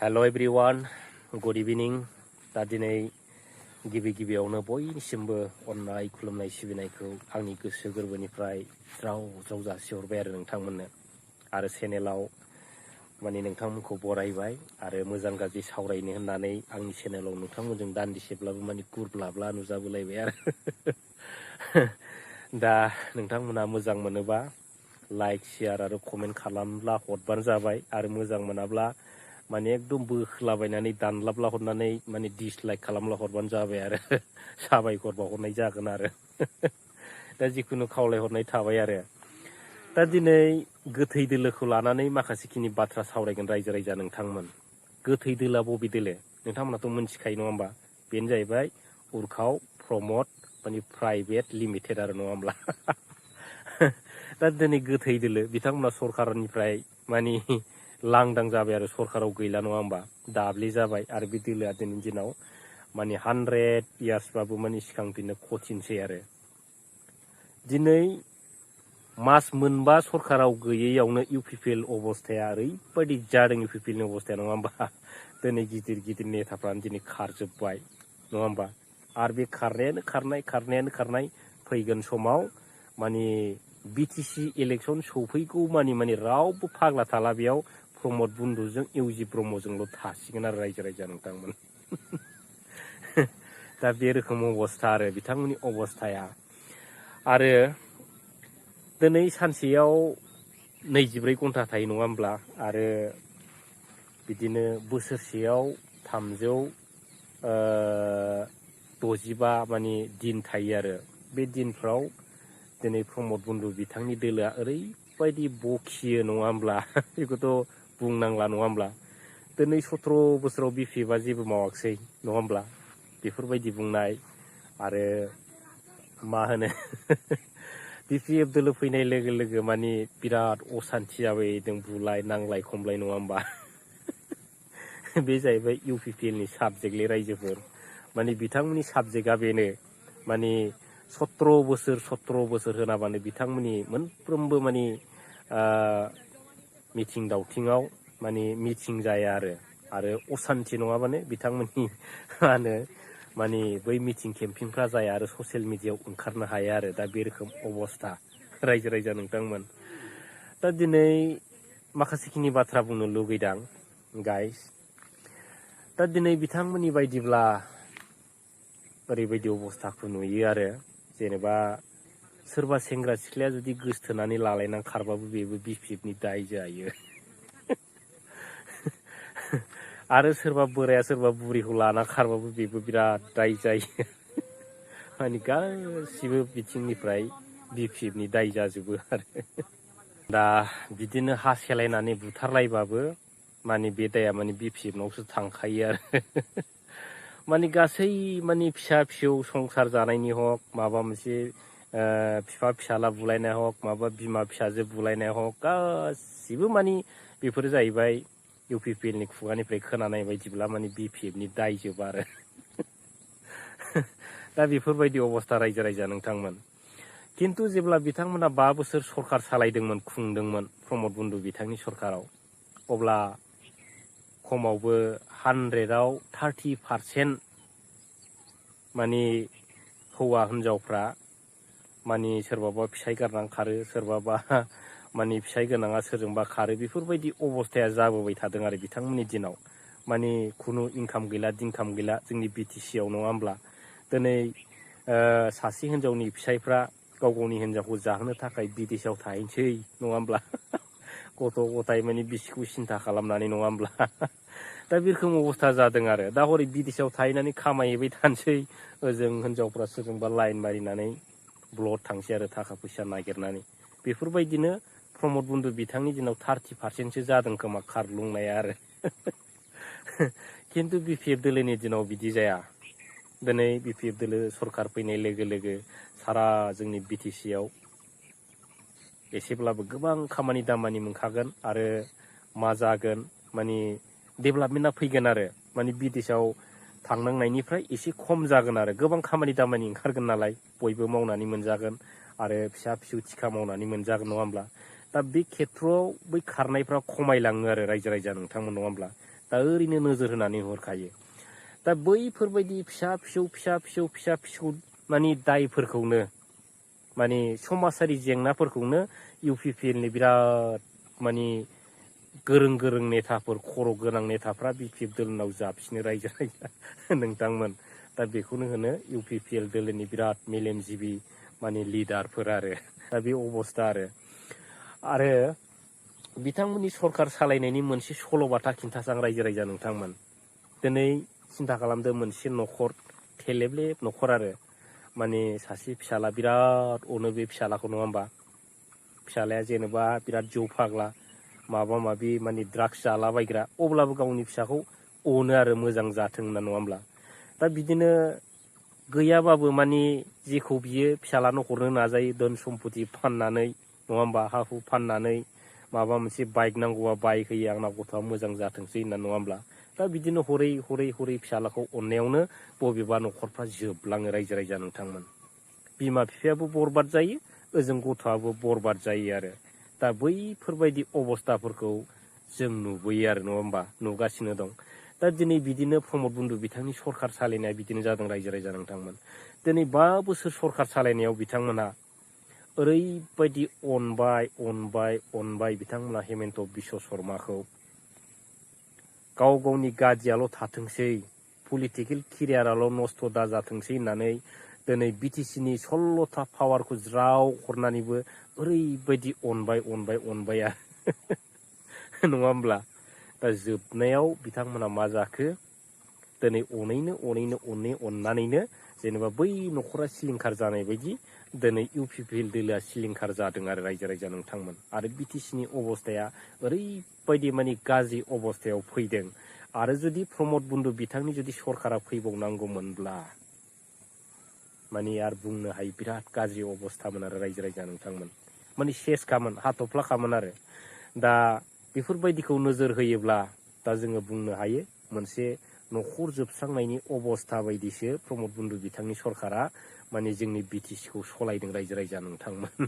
Hello everyone, good evening. दा दिनै गिबियावनो बयनिसिमबो अननाय खुलुमनाय सिबिनायखौ आंनि गोसो गोरबोनिफ्राय ज्राव ज्राव जासिहरबाय आरो नोंथांमोननो आरो चेनेलाव नोंथांमोनखौ बरायबाय आरो मोजां गाज्रि सावरायनो होननानै आंनि चेनेलाव नोंथांमोनजों दान्दिसेब्लाबो गुरब्लाब्ला नुजाबोलायबाय आरो दा नोंथांमोना मोजां मोनोबा लाइक शेयार आरो कमेन्ट खालामब्ला हरबानो जाबाय आरो मोजां मोनाब्ला एकदम बोखलाबायनानै दानलाबला हरनानै डिसलाइक खालामला हरबानो जाबाय आरो साबायखर बावहरनाय जागोन आरो दा जिखुनु खावलायहरनाय थाबाय आरो दा दिनै गोथै दोलोखौ लानानै माखासेखिनि बाथ्रा सावरायगोन रायजो राजा नोंथांमोन। गोथै दोला बबे दोलो नोंथांमोनाथ' मोनथिखायो नङा होमबा? बेनो जाहैबाय उर्खाव प्रमद प्राइभेट लिमिटेड आरो नङा होमब्ला दा दिनै गोथै दोलो बिथांमोना सरखारनिफ्राय लांदां जाबाय आरो सरखाराव गैला नङा होमबा? दाब्ले जाबाय आरो बे दोलोआ दिनैनि दिनाव 100 इयार्सबाबो सिखांफिननो कठिनसै आरो दिनै मास मोनबा सरखाराव गैयैयावनो इउपिपिएल अबस्थाया ओरैबायदि जादों इउपिपिएलनि अबस्थाया नङा होमबा? दिनै गिदिर गिदिर नेताफ्रानो दिनै खारजोब्बाय नङा होमबा? आरो बे खारनायानो खारनाय फैगोन समाव बिटिसि इलेक्सन सौफैगौ रावबो फाग्ला थाला बेयाव प्रमद बन्दुजों इउजि ब्रह्मजोंल' थासिगोन आरो रायजो राजा नोंथांमोन दा बे रोखोम अबस्था आरो बिथांमोननि अबस्थाया। आरो दिनै सानसेयाव 24 घन्टा थायो नङा होमब्ला? आरो बिदिनो बोसोरसेयाव 365 दिन थायो आरो बे दिनफ्राव दिनै प्रमद बन्दु बिथांनि दोलोआ ओरैबायदि बखियो नङा होमब्ला? बेखौथ' बुंनांला नङा होमब्ला? दिनै 17 बोसोराव बिपिएफआ जेबो मावाखिसै नङा होमब्ला? बेफोरबायदि बुंनाय आरो मा होनो बिपिएफ दोलो फैनाय लोगो लोगो बिराद असान्थि जाबायदों, बुलाय नांलाय खमलाय नङा होमबा? बे जाहैबाय इउपिपिएलनि साबजेक्टलै रायजोफोर। बिथांमोननि साबजेक्टआ बेनो 17 बोसोर होनाबानो बिथांमोननि मोनफ्रोमबो मिथिं दावथिङाव मिथिं जाया आरो असान्थि नङाबानो बिथांमोननि बै मिथिं केम्पिंफ्रा जाया आरो ससियेल मिडियायाव ओंखारनो हाया आरो दा बे रोखोम अबस्था रायजो राजा नोंथांमोन। दा दिनै माखासेखिनि बाथ्रा बुंनो लुगैदां गाइस। दा दिनै बिथांमोननि बायदिब्ला ओरैबायदि अबस्थाखौ नुयो आरो जेनेबा सोरबा सेंग्रा सिख्लाया जुदि गोसथोनानै लालायनानै खारबाबो बेबो बिपिएफनि दाय जायो आरो सोरबा बोराया सोरबा बुरिखौ लाना खारबाबो बेबो बिराद दाय जायो गासिबो बिथिंनिफ्राय बिपिएफनि दाय जाजोबो आरो दा बिदिनो हा सेलायनानै बुथारलायबाबो बे दाया बिपिएफनावसो थांखायो आरो गासै फिसा फिसौ संसार जानायनि हक माबा मोनसे बिफा फिसाला बुलायनाय हक माबा बिमा फिसाजो बुलायनाय हक गासिबो बेफोरो जाहैबाय इउपिपिएलनि खुगानिफ्राय खोनानाय बायदिब्ला बिपिएफनि दायजोब आरो दा बेफोरबायदि अबस्था रायजो राजा नोंथांमोन। खिन्थु जेब्ला बिथांमोना 5 बोसोर सरखार सालायदोंमोन खुंदोंमोन प्रमद बन्दु बिथांनि सरखाराव, अब्ला खमावबो 100आव 30% हौवा हिनजावफ्रा सोरबाबा फिसाइ गारनानै खारो, सोरबाबा फिसाइ गोनाङा सोरजोंबा खारो, बेफोरबायदि अबस्थाया जाबोबाय थादों आरो बिथांमोननि दिनाव। खुनु इनकाम गैला दिनकाम गैला जोंनि बिटिसिआव नङा होमब्ला? दिनै सासे हिनजावनि फिसाइफ्रा गाव गावनि हिनजावखौ जाहोनो थाखाय बिदेशआव थाहैनोसै नङा होमब्ला? गथ' गथाय बिसिखौ सिन्था खालामनानै नङा होमब्ला? दा बे रोखोम अबस्था जादों आरो दा हरै बिदेशआव थाहैनानै खामायहैबाय थानोसै, ओजों हिनजावफ्रा सोरजोंबा लाइन मारिनानै ब्लड थांसै आरो थाखा फैसा नागिरनानै। बेफोरबायदिनो प्रमद बन्दु बिथांनि दिनाव 30%सो जादों खोमा खारलुंनाया आरो खिन्थु बिपिएफ दोलोनि दिनाव बिदि जाया। दिनै बिपिएफ दोलो सरखार फैनाय लोगो लोगो सारा जोंनि बिटिसिआव एसेब्लाबो गोबां खामानि दामानि मोनखागोन आरो मा जागोन डेभेलपमेन्टआ फैगोन आरो बिदेशआव थांनांनायनिफ्राय एसे खम जागोन आरो गोबां खामानि दामानि ओंखारगोन नालाय बयबो मावनानै मोनजागोन आरो फिसा फिसौ थिखा मावनानै मोनजागोन नङा होमब्ला? दा बे खेथ्रआव बै खारनायफ्रा खमायलाङो आरो रायजो राजा नोंथांमोन नङा होमब्ला? दा ओरैनो नोजोर होनानै हरखायो। दा बैफोरबायदि फिसा फिसौ माने दायफोरखौनो माने समाजारि जेंनाफोरखौनो UPPLनि बिराद माने गोरों नेताफोर खर' गोनां नेताफ्रा BPF दोलोनाव जाबसिनो रायजो राजा नोंथांमोन। दा बेखौनो होनो UPPL दोलोनि बिराद मेलेमजिबि माने लिडारफोर आरो दा बे अबस्था आरो बिथांमोननि सरखार सालायनायनि मोनसे सल'बाथा खिन्थासां रायजो राजा नोंथांमोन। दिनै सिन्था खालामदो मोनसे न'खर थेलेबलेब न'खर आरो माने सासे फिसाला बिराद अनो बे फिसालाखौ नङा होमबा। फिसालाया जेनेबा बिराद जौ फाग्ला माबा माबि माने ड्राग्स जालाबायग्रा अब्लाबो गावनि फिसाखौ अनो आरो मोजां जाथों होनना नङा होमब्ला। दा बिदिनो गैयाबाबो माने जेखौ बियो फिसालानो हरनो नाजायो धोन सम्पति फाननानै नङा होमबा, हा हु फाननानै माबा मोनसे बाइक नांगौबा बाइक होयो आंना गथ'आ मोजां जाथोंसै होनना नङा होमब्ला। दा बिदिनो हरै फिसालाखौ अननायावनो बबेबा न'खरफ्रा जोबलाङो रायजो राजा नोंथांमोन। बिमा बिफायाबो बरबाद जायो, ओजों गथ'आबो बरबाद जायो आरो दा बैफोरबायदि अबस्थाफोरखौ जों नुबोयो आरो नङा होमबा, नुगासिनो दं। दा दिनै बिदिनो प्रमद बन्दु बिथांनि सरखार सालायनाया बिदिनो जादों रायजो राजा नोंथांमोन। दिनै 5 बोसोर सरखार सालायनायाव बिथांमोनहा ओरैबायदि अनबाय बिथांमोना हेमन्त बिश्व शर्माखौ गावनि गादियाल' थाथोंसै, पलिटिकेल केरियाराल' नस्थ' दाजाथोंसै होननानै दिनै BTCनि 16था पावारखौ ज्राव हरनानैबो ओरैबायदि अनबाय नङा होमब्ला। दा जोबनायाव बिथांमोना मा जाखो, दिनै अननानैनो जेनेबा बै न'खरा सिलिंखार जानाय बायदि दिनै UPPL दोलोआ सिलिंखार जादों आरो रायजो राजा नोंथांमोन। आरो BTCनि अबस्थाया ओरैबायदि माने गाज्रि अबस्थायाव फैदों। आरो जुदि प्रमद बन्दु बिथांनि जुदि सरकारा फैबावनांगौमोनब्ला माने आरो बुंनो हायो बिराद गाज्रि अबस्थामोन आरो रायजो राजा नोंथांमोन। माने सेसखामोन, हाथफ्लाखामोन आरो दा बेफोरबायदिखौ नोजोर होयोब्ला दा जोङो बुंनो हायो मोनसे न'खर जोबस्रांनायनि अबस्था बायदिसो प्रमद बन्दु बिथांनि सरकारा माने जोंनि BTCखौ सलायदों रायजो राजा नोंथांमोन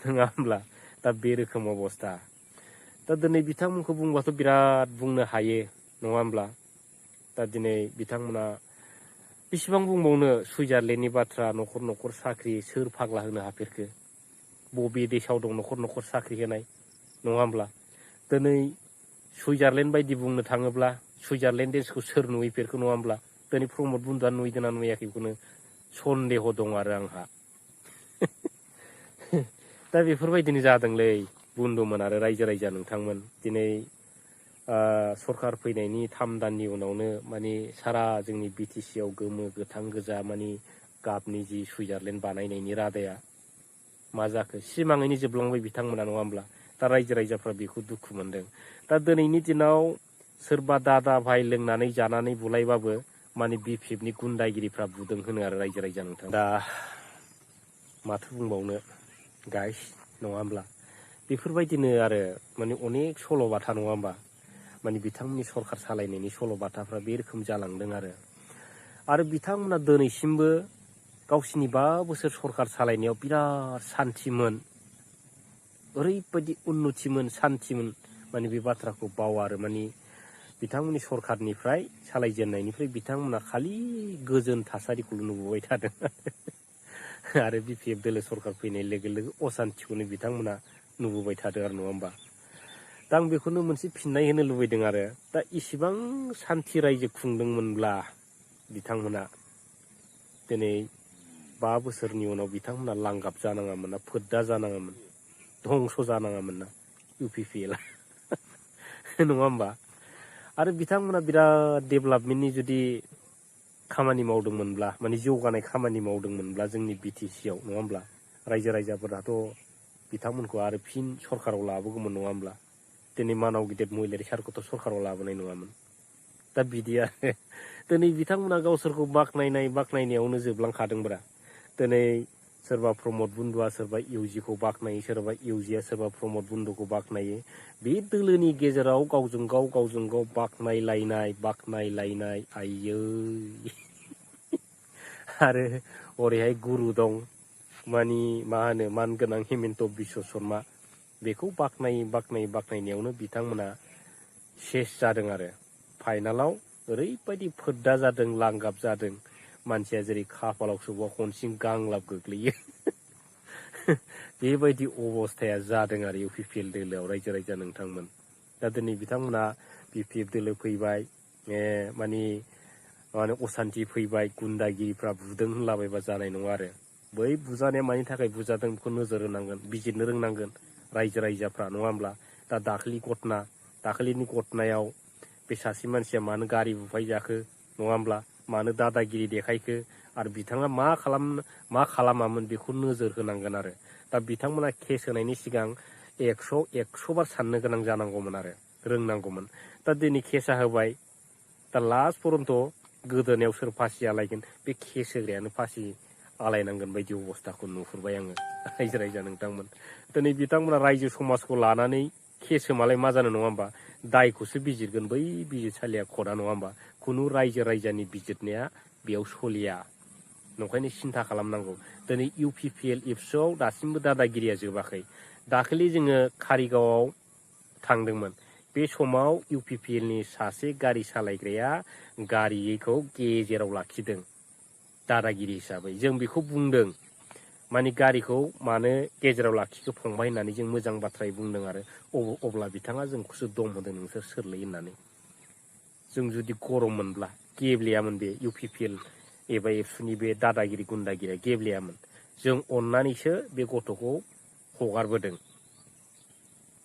नङा होमब्ला। दा बे रोखोम अबस्था। दा दिनै बिथांमोनखौ बुंबाथ' बिराद बुंनो हायो नङा होमब्ला। दा दिनै बिथांमोना बेसेबां बुंबावनो सुइजारलेण्डनि बाथ्रा, न'खर साख्रि सोर फाग्ला होनो हाफेरखो। बबे देशाव दं न'खर साख्रि होनाय नङा होमब्ला। दिनै सुइजारलेण्ड बायदि बुंनो थाङोब्ला सुइजारलेण्ड देशखौ सोर नुहैफेरखो नङा होमब्ला। दिनै प्रमद बन्दुआ नुहैदोंना नुहैयाखै बेखौनो सन्देह दं आरो आंहा दा बेफोरबायदिनो जादोंलै बन्दुमोन आरो रायजो राजा नोंथांमोन। दिनै सरखार फैनायनि 3 दाननि उनावनो माने सारा जोंनि BTCआव गोमो गोथां गोजा माने गाबनि जि सुइजारलेण्ड बानायनायनि रादाया मा जाखो, सिमाङैनो जोबलांबाय बिथांमोना नङा होमब्ला। दा रायजो राजाफ्रा बेखौ दुखु मोनदों। दा दिनैनि दिनाव सोरबा दादा भाइ लोंनानै जानानै बुलायबाबो माने BPFनि गुन्दागिरिफ्रा बुदों होनो आरो रायजो राजा नोंथां। दा माथो बुंबावनो गाइस नङा होमब्ला। बेफोरबायदिनो आरो माने अनेक सल'बाथा नङा होमबा। माने बिथांमोननि सरखार सालायनायनि सल'बाथाफ्रा बे रोखोम जालांदों आरो बिथांमोना दिनैसिमबो गावसिनि 5 बोसोर सरखार सालायनायाव बिराद सान्थिमोन, ओरैबायदि उन्नतिमोन, सान्थिमोन माने बे बाथ्राखौ बावा आरो माने बिथांमोननि सरखारनिफ्राय सालायजेननायनिफ्राय बिथांमोना खालि गोजोन थासारिखौल' नुबोबाय थादों आरो BPF दोलो सरखार फैनाय लोगो लोगो असान्थिखौनो बिथांमोना नुबोबाय थादों आरो नङा होमबा। दा आं बेखौनो मोनसे फिननाय होनो लुबैदों आरो दा इसिबां सान्थि रायजो खुंदोंमोनब्ला बिथांमोना दिनै 5 बोसोरनि उनाव बिथांमोना लांगाब जानाङामोन ना, फोद्दा जानाङामोन, धंस' जानाङामोन ना UPPLआ नङा होमबा। आरो बिथांमोना बिराद डेभेलपमेन्टनि जुदि खामानि मावदोंमोनब्ला माने जौगानाय खामानि मावदोंमोनब्ला जोंनि BTCआव नङा होमब्ला, रायजो राजाफोराथ' बिथांमोनखौ आरो फिन सरकाराव लाबोगौमोन नङा होमब्ला। दिनै मानाव गिदिर महिलारि सारखौथ' सरकाराव लाबोनाय नङामोन। दा बिदि आरो दिनै बिथांमोना गावसोरखौ बाख्नायनायावनो जोबलांखादोंब्रा। दिनै सोरबा प्रमद बन्दुआ सोरबा इउजिखौ बाख्नायो, सोरबा इउजिया सोरबा प्रमद बन्दुखौ बाख्नायो। बे दोलोनि गेजेराव गावजों गाव बाख्नायलायनाय आयै आरो ओरैहाय गुरु दं मानि मा होनो मानगोनां हेमन्त बिश्व शर्मा, बेखौ बाख्नायनायावनो बिथांमोना सेस जादों आरो फाइनालाव ओरैबायदि फोद्दा जादों लांगाब जादों मानसिया जेरै खाफालाव सोबा खनसिं गांलाब गोग्लैयो बेबायदि अबस्थाया जादों आरो UPPL दोलोआव रायजो राजा नोंथांमोन। दा दिनै बिथांमोना BPF दोलो फैबाय माने असान्थि फैबाय गुन्दागिरिफ्रा बुदों होनलाबायबा जानाय नङा आरो बै बुजानाया मानि थाखाय बुजादों बेखौ नोजोर होनांगोन बिजिरनो रोंनांगोन रायजो राजाफ्रा नङा होमब्ला। दा दाखालिनि घटनायाव बे सासे मानसिया मानो गारि बुफायजाखो नङा होमब्ला मानो दादागिरि देखायखो आरो बिथाङा मा खालामामोन बेखौ नोजोर होनांगोन आरो दा बिथांमोना केस होनायनि सिगां 100 बार साननो गोनां जानांगौमोन आरो रोंनांगौमोन। दा दिनै केसा होबाय दा लास्ट पर्यन्त गोदोनायाव सोर फासि आलायगोन बे केस होग्रायानो फासि आलायनांगोन बायदि अबस्थाखौ नुहुरबाय आङो रायजो राजा नोंथांमोन। दिनै बिथांमोना रायजो समाजखौ लानानै केस होमालाय मा जानो नङा होमबा दायखौसो बिजिरगोन बै बिजिरसालिया खदा नङा होमबा खुनु रायजो राजानि बिजिरनाया बेयाव सलिया नंखायनो सिन्था खालामनांगौ। दिनै UPPL एबसुआव दासिमबो दादागिरिया जोबाखै। दाखालि जोङो कारिगावआव थांदोंमोन बे समाव UPPLनि सासे गारि सालायग्राया गारिखौ गेजेराव लाखिदों दादागिरि हिसाबै जों बेखौ बुंदों माने गारिखौ मानो गेजेराव लाखिखो फंबाय होननानै जों मोजां बाथ्रायै बुंदों आरो अब्ला बिथाङा जोंखौसो दम होदों नोंसोर सोरलै होननानै। जों जुदि गरम मोनब्ला गेब्लेयामोन बे UPPL एबा एबसुनि बे दादागिरि गुन्दागिरिया गेब्लेयामोन। जों अननानैसो बे गथ'खौ हगारबोदों।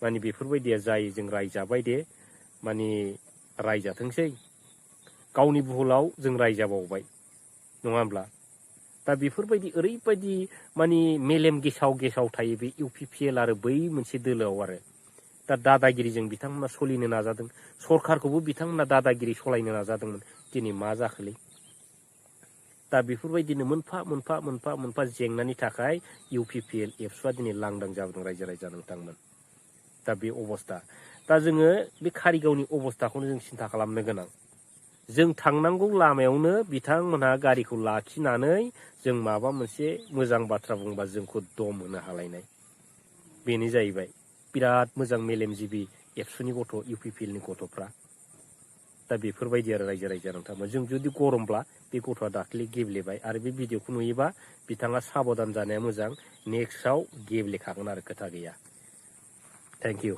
माने बेफोरबायदिया जायो जों रायजाबाय दे माने रायजाथोंसै गावनि बुहुलाव जों रायजाबावबाय नङा होमब्ला। दा बेफोरबायदि ओरैबायदि माने मेलेम गेसाव थायो बे UPPL आरो बै मोनसे दोलोआव आरो दा दादागिरिजों बिथांमोना सलिनो नाजादों सरखारखौबो बिथांमोना दादागिरि सलायनो नाजादोंमोन दिनै मा जाखोलै। दा बेफोरबायदिनो मोनफा जेंनानि थाखाय UPPL एबसुआ दिनै लांदां जाबोदों रायजो राजा नोंथांमोन। दा बे अबस्था दा जोङो बे कारिगावनि अबस्थाखौनो जों सिन्था खालामनो गोनां। जों थांनांगौ लामायावनो बिथांमोनहा गारिखौ लाखिनानै जों माबा मोनसे मोजां बाथ्रा बुंबा जोंखौ दम होनो हालायनाय बेनो जाहैबाय बिराद मोजां मेलेमजिबि एबसुनि गथ' UPPLनि गथ'फ्रा। दा बेफोरबायदि आरो रायजो राजा नोंथांमोन जों जुदि गरमब्ला बे गथ'आ दाखालि गेब्लेबाय आरो बे भिडिअखौ नुयोबा बिथाङा साबधान जानाया मोजां नेक्स्टआव गेब्लेखागोन आरो खोथा गैया। Thank you.